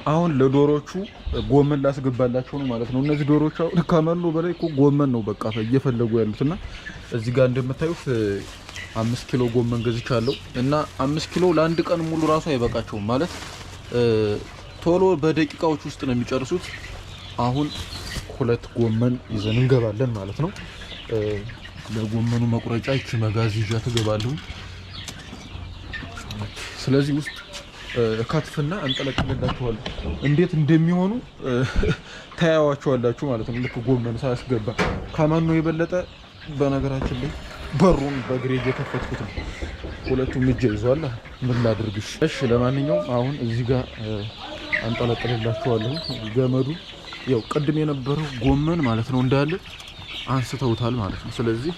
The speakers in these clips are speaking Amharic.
አሁን ለዶሮቹ ጎመን ላስገባላቸው ነው ማለት ነው። እነዚህ ዶሮቹ አሁን ከመኖ በላይ እኮ ጎመን ነው በቃ እየፈለጉ ያሉት። እና እዚህ ጋር እንደምታዩት 5 ኪሎ ጎመን ገዝቻለሁ እና 5 ኪሎ ለአንድ ቀን ሙሉ ራሱ አይበቃቸውም፣ ማለት ቶሎ በደቂቃዎች ውስጥ ነው የሚጨርሱት። አሁን ሁለት ጎመን ይዘን እንገባለን ማለት ነው። ለጎመኑ መቁረጫ ይቺ መጋዝ ይዣ ትገባለሁ። ስለዚህ ውስጥ እከትፍና አንጠለጥልላችኋለሁ። እንዴት እንደሚሆኑ ታያዋቸዋላችሁ ማለት ነው። ልክ ጎመን ሳያስገባ ከመኖ የበለጠ፣ በነገራችን ላይ በሩን በእግሬ እየከፈትኩት ነው። ሁለቱም እጄ ይዟል። ምን ላድርግሽ? እሺ፣ ለማንኛውም አሁን እዚህ ጋር አንጠለጥልላችኋለሁ። ገመዱ ያው ቅድም የነበረው ጎመን ማለት ነው እንዳለ አንስተውታል ማለት ነው። ስለዚህ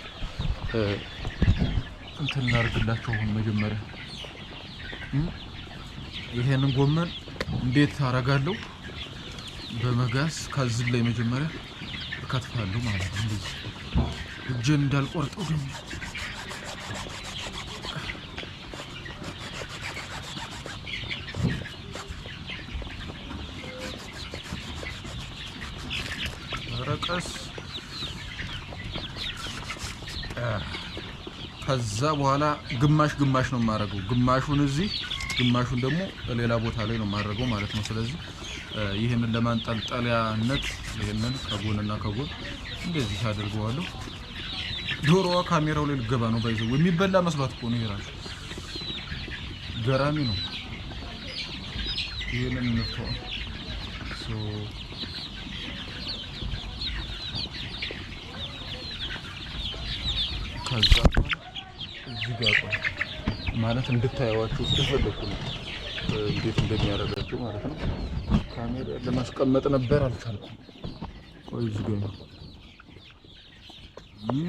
እንትን እናደርግላቸው። አሁን መጀመሪያ ይሄንን ጎመን እንዴት አደርጋለሁ? በመጋዝ ከዚህ ላይ መጀመሪያ እከትፋለሁ ማለት ነው። እንደዚህ እጄን እንዳልቆርጠው ደግሞ። ኧረ ቀስ። ከዛ በኋላ ግማሽ ግማሽ ነው የማደርገው። ግማሹን እዚህ፣ ግማሹን ደግሞ ሌላ ቦታ ላይ ነው የማደርገው ማለት ነው። ስለዚህ ይህንን ለማንጠልጠያነት ይህንን ከጎንና ከጎን እንደዚህ አድርገዋለሁ። ዶሮዋ ካሜራው ላይ ልገባ ነው። By the way የሚበላ መስሏት እኮ ነው። ይሄ ራሱ ገራሚ ነው። ይህንን እንፍተዋል። So ከዛ እዚህ ጋር ቆይ፣ ማለት እንድታየዋቸው ስለፈለኩ ነው፣ እንዴት እንደሚያደርጋቸው ማለት ነው። ካሜራ ለማስቀመጥ ነበር፣ አልቻልኩም። ቆይ፣ እዚህ ጋር ነው።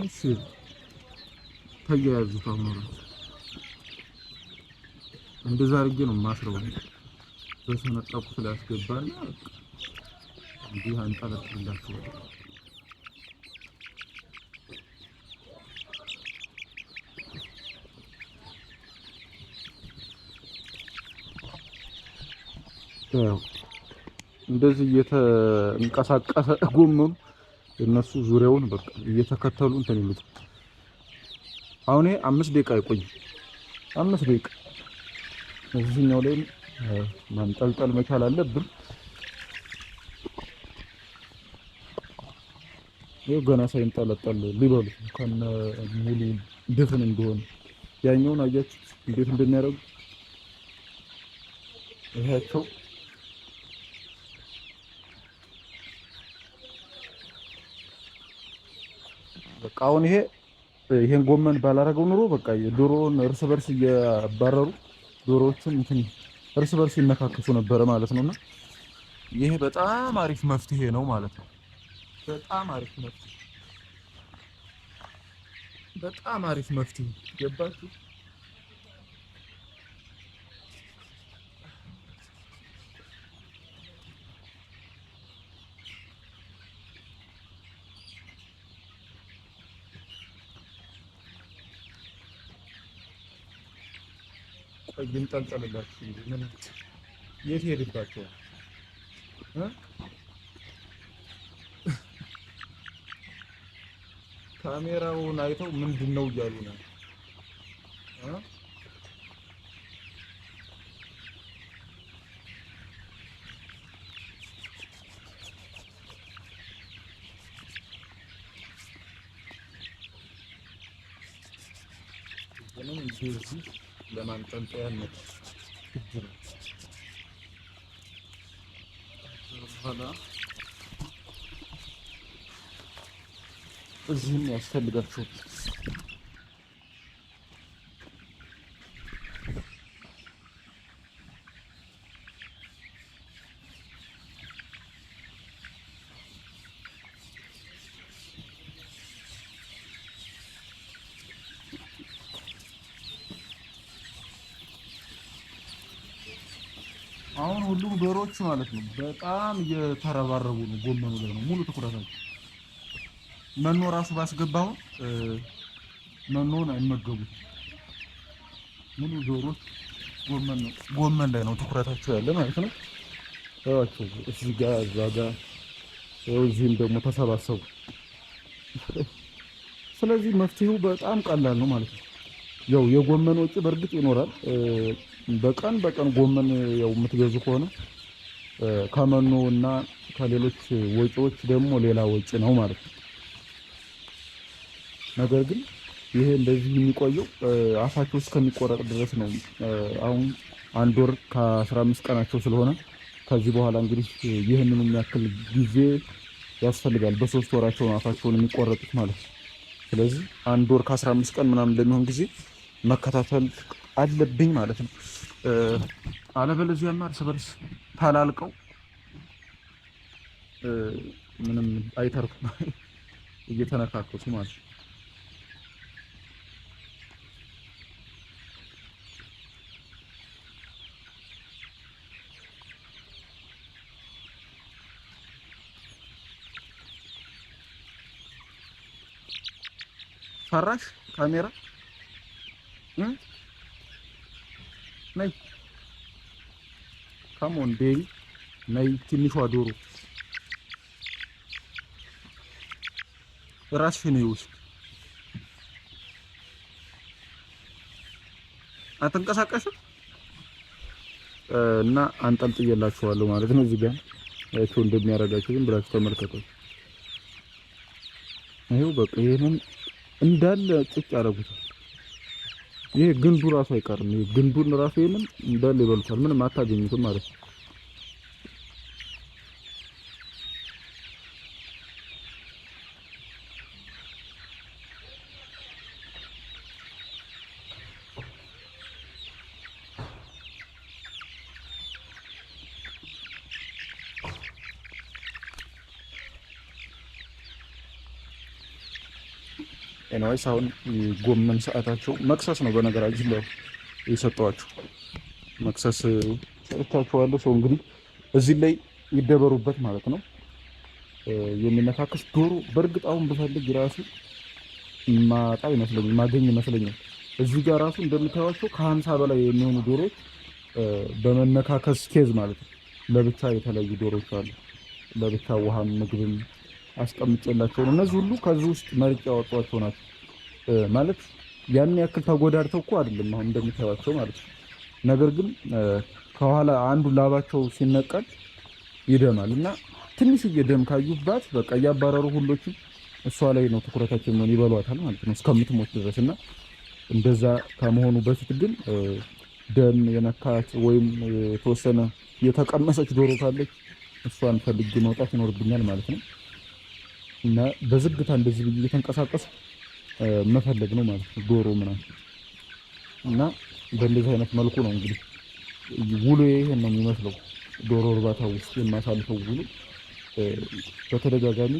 እሺ፣ ተያያዙት። አሁን ራሱ እንደዛ አድርጌ ነው የማስረው። በሰነጠቁት ላይ አስገባና እንዲህ አንጠለጥልላችኋለሁ። ያው እንደዚህ እየተንቀሳቀሰ ጎመኑ እነሱ ዙሪያውን በቃ እየተከተሉ እንትን ይሉት። አሁን ይሄ 5 ደቂቃ አይቆይም። 5 ደቂቃ። እዚህኛው ላይ ማንጠልጠል መቻል አለብን። ይኸው ገና ሳይንጠለጠል ሊበሉ ከነ ሙሉ ድፍን እንደሆነ። ያኛውን አያችሁት እንዴት እንደሚያደርጉ? ይሄያቸው። በቃ አሁን ይሄን ጎመን ባላረገው ኑሮ በቃ ዶሮውን እርስ በርስ እያባረሩ ዶሮዎቹን እንትን እርስ በርስ ይነካከሱ ነበረ ማለት ነውና ይሄ በጣም አሪፍ መፍትሄ ነው ማለት ነው። በጣም አሪፍ መፍትሄ፣ በጣም አሪፍ መፍትሄ፣ ገባችሁ? ቆይ ይንጠልጠልላችሁ እንጂ ምን የት ሄድባቸዋል? እ? ካሜራውን አይተው ምንድን ነው እያሉ ነው። እ? ይህንም እንደዚህ ለማንጠልጠያነት ግድ ነው። በኋላ እዚህም ያስፈልጋቸዋል። አሁን ሁሉም ዶሮዎች ማለት ነው በጣም እየተረባረቡ ነው። ጎመኑ ላይ ነው ሙሉ ትኩረታቸው። መኖ ራሱ ባስገባው መኖን አይመገቡት። ሙሉ ዶሮች ጎመን ነው፣ ጎመን ላይ ነው ትኩረታቸው ያለ ማለት ነው። እያቸው እዚህ ጋር እዛ ጋር እዚህም ደግሞ ተሰባሰቡ። ስለዚህ መፍትሄው በጣም ቀላል ነው ማለት ነው። ያው የጎመን ወጪ በእርግጥ ይኖራል። በቀን በቀን ጎመን ያው የምትገዙ ከሆነ ከመኖ እና ከሌሎች ወጪዎች ደግሞ ሌላ ወጪ ነው ማለት ነው። ነገር ግን ይሄ እንደዚህ የሚቆየው አፋቸው እስከሚቆረጥ ድረስ ነው። አሁን 1 ወር ከ15 ቀናቸው ስለሆነ ከዚህ በኋላ እንግዲህ ይህንን የሚያክል ጊዜ ያስፈልጋል። በ3 ወራቸው ነው አፋቸውን የሚቆረጡት ማለት ነው። ስለዚህ 1 ወር ከ15 ቀን ምናምን ለሚሆን ጊዜ መከታተል አለብኝ ማለት ነው። አለበለዚያማ እርስ በርስ ተላልቀው ምንም አይተርፉም፣ እየተነካከሱ ማለት ነው። ፈራሽ ካሜራ ነይ፣ come on baby ነይ፣ ትንሿ ዶሮ ራስሽን ይውስጥ አትንቀሳቀሽም እና አንጠልጥዬላችኋለሁ ማለት ነው። እዚህ ጋር ያቸው እንደሚያደርጋችሁ ዝም ብላችሁ ተመልከቱ። ይኸው በቃ ይሄንን እንዳለ ጭጭ ያደርጉታል። ይሄ ግንዱ ራሱ አይቀርም። ይሄ ግንዱን ራሱ ይሄንን እንዳለ ይበሉታል። ምንም አታገኙትም ማለት ነው። Anyways አሁን ጎመን ሰዓታቸው መክሰስ ነው። በነገራችን ላይ የሰጠኋቸው መክሰስ ሰጥቻቸዋለሁ። ሰው እንግዲህ እዚህ ላይ ይደበሩበት ማለት ነው። የሚነካከስ ዶሮ በእርግጥ አሁን ብፈልግ ራሱ ማጣ ይመስለኛል፣ ማገኝ ይመስለኛል። እዚህ ጋር ራሱ እንደምታዩቸው ከ50 በላይ የሚሆኑ ዶሮዎች በመነካከስ case ማለት ነው። ለብቻ የተለዩ ዶሮዎች አሉ። ለብቻ ውሃም ምግብም አስቀምጬላቸው ነው። እነዚህ ሁሉ ከዚህ ውስጥ መርጬ ያወጧቸው ናቸው። ማለት ያን ያክል ተጎዳድተው እኮ አይደለም አሁን እንደምታዩቸው ማለት ነው። ነገር ግን ከኋላ አንዱ ላባቸው ሲነቀል ይደማል እና ትንሽዬ ደም ካዩባት በቃ እያባረሩ ሁሎችም እሷ ላይ ነው ትኩረታቸው የሚሆን፣ ይበሏታል ማለት ነው እስከምትሞት ድረስ። እና እንደዛ ከመሆኑ በፊት ግን ደም የነካት ወይም የተወሰነ የተቀመሰች ዶሮ ካለች እሷን ፈልጌ መውጣት ይኖርብኛል ማለት ነው። እና በዝግታ እንደዚህ ብዬ እየተንቀሳቀሱ መፈለግ ነው ማለት ነው ዶሮ ምናምን። እና በእንደዚህ አይነት መልኩ ነው እንግዲህ ውሎ ይሄን ነው የሚመስለው። ዶሮ እርባታ ውስጥ የማሳልፈው ውሎ በተደጋጋሚ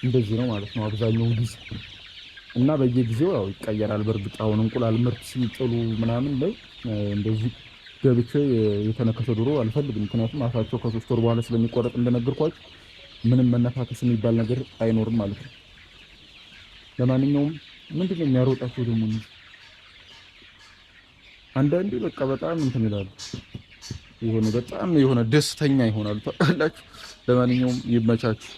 እንደዚህ ነው ማለት ነው አብዛኛውን ጊዜ። እና በየጊዜው ያው ይቀየራል። በእርግጥ አሁን እንቁላል ምርት ሲጥሉ ምናምን ላይ እንደዚህ ገብቼ የተነከሰ ዶሮ አልፈልግም። ምክንያቱም አፋቸው ከ3 ወር በኋላ ስለሚቆረጥ እንደነገርኳችሁ ምንም መነካከስ የሚባል ነገር አይኖርም ማለት ነው። ለማንኛውም ምንድን ነው የሚያሮጣቸው ደግሞ አንዳንዴ በቃ በጣም እንትን ይላሉ፣ የሆነ በጣም የሆነ ደስተኛ ይሆናሉ ታውቃላችሁ። ለማንኛውም ይመቻችሁ።